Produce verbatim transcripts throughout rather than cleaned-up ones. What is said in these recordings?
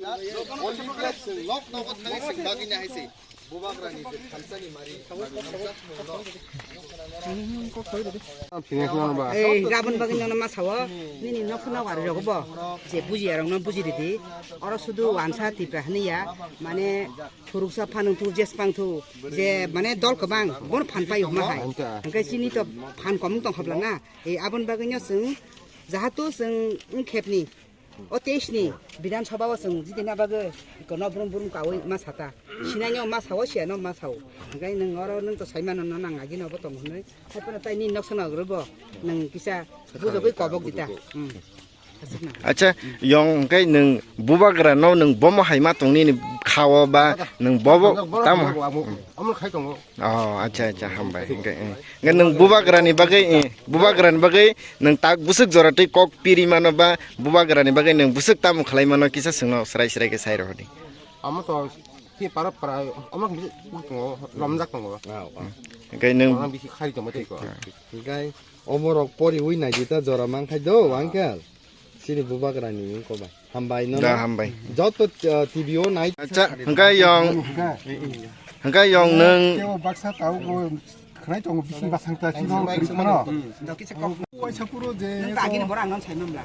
Only place chwng nok nogo thangwi chwng bagwino hai se. Bubagrani je thamsani mari, mari thamsa thwngno. Phine khna ba. Ei, rabon bagwi nono ma sao, nini nok phano wari rogo bo. Je bujiya rokno buji ridi. Oro sudu wansa Tipra hwnwi ya, mane phuruksa phanung thu, jespang thu, je mane dol kwbang, bono phan paio ma hai. Hwnkhe chini to phan komung tong khobla na. Ei, aboni bagwino chwng, jahatu chwng wngkhepni. O teis ni Bidhan Sabha o chwng jidina bagwi kono brum brum kawi ma sata. Sinai no ma sao, siya no ma sao. Hwnkhe nwng oro nwng to sai mano no nang agi no bo tong hwnwi. Hai phano tai ni nok sana gro bo nwng kisa bujogwi kobok dita. Hmm. Aswk na. Acha, yong hwnkhe nwng bubagra no nwng bomo hai ma tong nini khao ba nwng bobo tamo? Omo khai tongo. Oh, acha, acha, hambai. Hwnkhe, eh. Hwnkhe nwng bubagrani bagwi, eh, bubagrani bagwi nwng tak bwswk jora twi kok piri mano ba bubagrani bagwi nwng bwswk tamo khlai mano kisa swngno srai srai khe sai rw di. Amo to khe para para omo bisi tongo, lomjak tongo. Hwnkhe nwng omo bisi khari tongo tei ko. Hwnkhe omorok poriwi naidi ta jora man khai do, uncle. Chini bubagrani wngkha ba. Hambai no. Da, hambai. Joto, uh, T V o nai. Acha, hwnkhe yong, hwnkhe yong nwng. Teo baksa tao bo khwnai tongo bising basang ta chino kri phano. Waisa puro je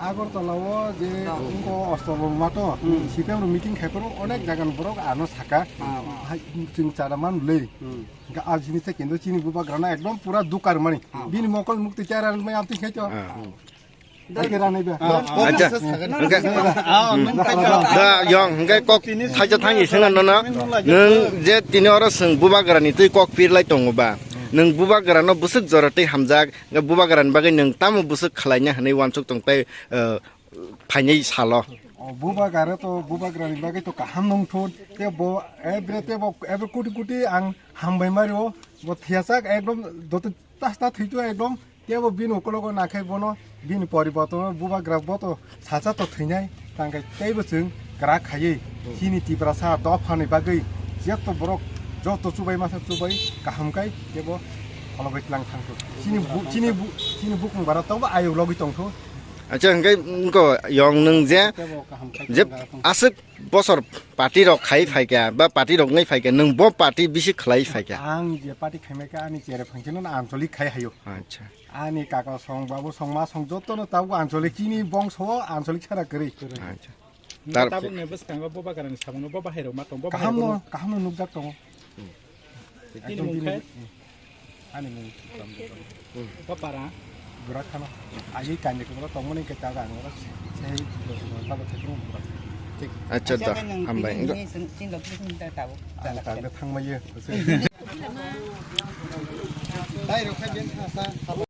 Agartala o je wngkha Ostolbong mato. Sipem ro meeting khai phano onek jagan borok ano saka. Hai chwng chara man le. Hwnkhe a jini se kendo chini bubagrana ekdom pura dukar mani. Bini mokol mukti chara mai amtwi khai to. Acha, hwnkhe, da, yong, hwnkhe kok thaisa thangni sengna nono, nwng je tini oro chwng bubagrani twi kok pirlai tongo ba, nwng bubagrano bwswk jora twi hamjak, hwnkhe bubagrani bagwi nwng tamo bwswk khlaina hwnwi uansuk tong tei, eh, phainai salo. O, bubagra to bubagrani bagwi to kaham nongthun, tei bo, ebre tei bo, ebre kuti kuti ang hambai mario, bo thiyajak ekdom doto tasta thwitu ekdom. Tebo bini ukologo nakhai bono bini poribortono bubagra boto sacha to thwinai tangkai teibo chwng kwrak khaiwi chini Tiprasa dophani bagwi jeto borok joto chubai masa chubai kaham kai tebo kholobwi tlang thangkhu. Chini bu-, chini bu-, chini bukung bara tobo ayuk logwi tongkhu. Acha, hwnkhe wngkha yong nwng je, tebo kaham kai je tong da. Aswk bosor party rok khai phaikha ba party rok nai phaikha, nwng bo party bisi khlai phaikha? Ang je party khaimai kha ani chere phangchino na ancholik khai hayo. Acha. Ani kaka song, babu song, ma song joto no tabuk ancholik chini bongso o ancholik sara kwrwi. Acha. Tar- Tabuk ni bwskango bo bagarani samung bo bahai rok ma tong, bo bahai kaham rok no, kaham no nukjak tongo. Tini mung khai? Ani mung Bapara. Burak khano. Agi kani kubura tongmani ke taga ang ora. Sei tabuk thekung burak. Acha da, hambai. Ang taga thangmaiye. Dai rok khai ben khasa.